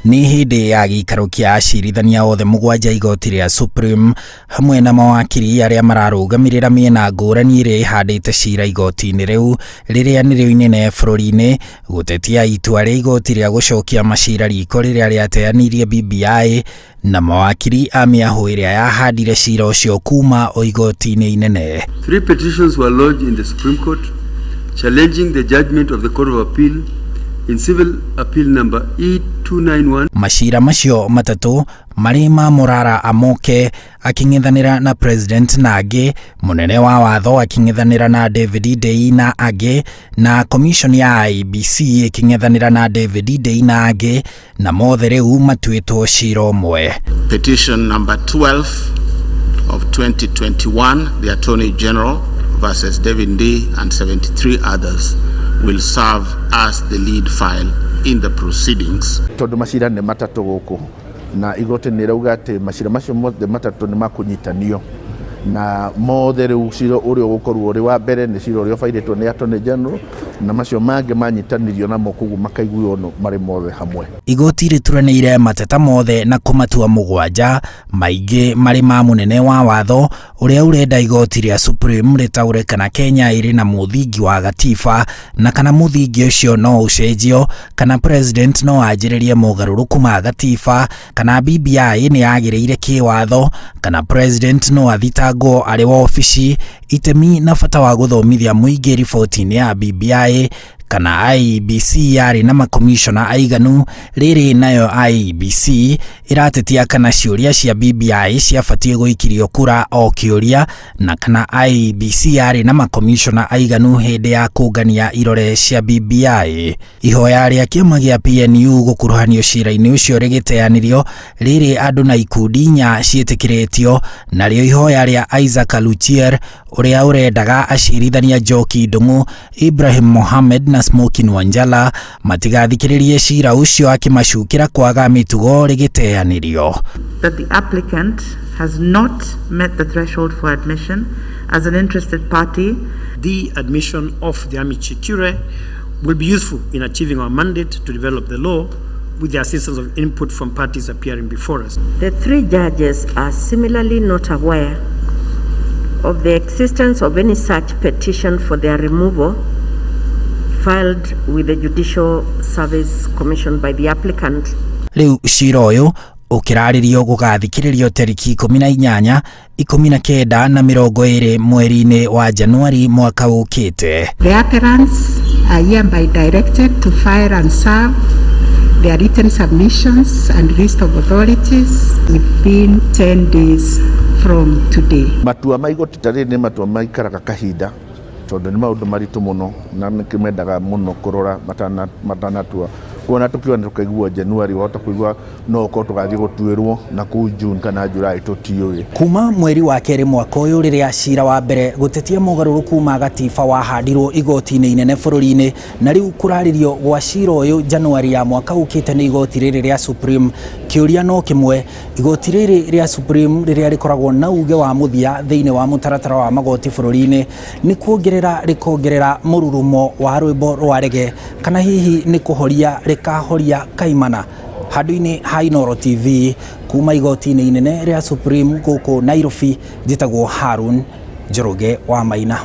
Nĩ hĩndĩ ya gĩikaro kĩa acirithania othe mũgwanja igoti rĩa Supreme hamwe na mawakiri arĩa mararũgamĩrĩra mĩena ngũrani ĩrĩa ĩhandĩte cira igoti-inĩ rĩu rĩrĩa nĩrĩo inene bũrũri-inĩ gũtetia itua rĩa igoti rĩa gũcokia macira riko rĩrĩa rĩateanĩirie BBI na mawakiri a mĩahũ ĩrĩa yahandire cira ũcio kuma o igoti-inĩ inene. Three petitions were lodged in the Supreme Court challenging the judgment of the Court of Appeal in Civil Appeal number E291. Macira macio matatũ marĩ ma Morara Amoke akĩng'ethanĩra na President na angĩ, mũnene wa watho akĩng'ethanĩra na David Ndii na angĩ, na commission ya IEBC ĩkĩng'ethanĩra na David Ndii na angĩ, na mothe rĩu matuĩtwo cira ũmwe. Petition number 12 of 2021, the Attorney General versus David Ndii and 73 others, will serve as the lead file in the proceedings. Tondũ macira nĩ matatũ gũkũ na igoti nĩ rauga atĩ macira macio mothe matatũ nĩ makũnyitanio na mothe. Rĩu cira ũrĩa ũgũkorwo ũrĩ wa mbere nĩ cira ũrĩa ũbairĩtwo nĩ Attorney General, na macio mangĩ manyitanĩrio namo, koguo makaiguo marĩ mothe hamwe. Igoti rĩturanĩire mateta mothe na kũmatua mũgwanja, maingĩ marĩ ma mũnene wa watho ũrĩa ũrenda igoti rĩa Supreme rĩtaũre kana Kenya ĩrĩ na mũthingi wa gatiba na kana mũthingi ũcio no ũcenjio, kana president no anjĩrĩrie mogarũrũku ma gatiba, kana BBI nĩ yagĩrĩire kĩwatho, kana president no athitangwo arĩ wa obici, itemi na bata wa gũthomithia mũingĩ riboti-inĩ ya BBI, kana IEBC yarĩ na makomishona aiganu. Rĩrĩ nayo IEBC ĩratetia kana ciũria cia BBI ciabatiĩ gũikirio kura o kĩũria, na kana IEBC yarĩ na makomishona aiganu hĩndĩ ya kũngania irore cia BBI. Ihoya rĩa kĩama gĩa PNU gũkuruhanio cira-inĩ ũcio rĩgĩteanĩrio, rĩrĩ andũ na ikundi inya ciĩtĩkĩrĩtio, narĩo ihoya rĩa Isaac Luchier ũrĩa ũrendaga acirithania Njoki Ndung'u, Ibrahim Mohamed na Smokin Wanjala matigathikĩrĩrie cira ũcio akĩmacukĩra kwaga mĩtugo rĩgĩteanĩrio. That the applicant has not met the threshold for admission as an interested party. The admission of the Amici Curiae will be useful in achieving our mandate to develop the law with the assistance of input from parties appearing before us. The three judges are similarly not aware of the existence of any such petition for their removal filed with the Judicial Service Commission by the applicant. Rĩu cira ũyũ ũkĩrarĩrio gũgathikĩrĩrio tarĩki 18, 19 na 20 mweri-inĩ wa Januari mwaka ũkĩte. The appellants are hereby directed to file and serve their written submissions and list of authorities within 10 days from today. Matua ma igoti ta rĩrĩ nĩ matua maikaraga kahinda tondũ nĩ maũndũ maritũ mũno na nĩkĩo mendaga mũno kũrora matanatua. Kuona tũkiona tũkaigua January, wahota kũigua no ũkorwo tũgathiĩ gũtuĩrwo na kũu June kana July, tũtiũĩ. Kuma mweri wa kerĩ mwaka ũyũ rĩrĩa cira wa mbere gũtetia mogarũrũku ma gatiba wahandirwo igoti-inĩ inene bũrũri-inĩ, na rĩu kũrarĩrio gwa cira ũyũ Januari ya mwaka ũkĩte nĩ igoti rĩrĩ rĩa Supreme, kĩũria no kĩmwe: igoti rĩrĩ rĩa Supreme rĩrĩa rĩkoragwo na uge wa mũthia thĩinĩ wa mũtaratara wa magoti bũrũri-inĩ nĩ kuongerera rĩkongerera mũrurumo wa rwĩmbo rwa rege, kana hihi nĩ kũhoria rĩkahoria kaimana? Handũ-inĩ ha Inooro TV, kuma igoti-inĩ inene rĩa Supreme gũkũ Nairobi, njĩtagwo Harun Njoroge wa Maina.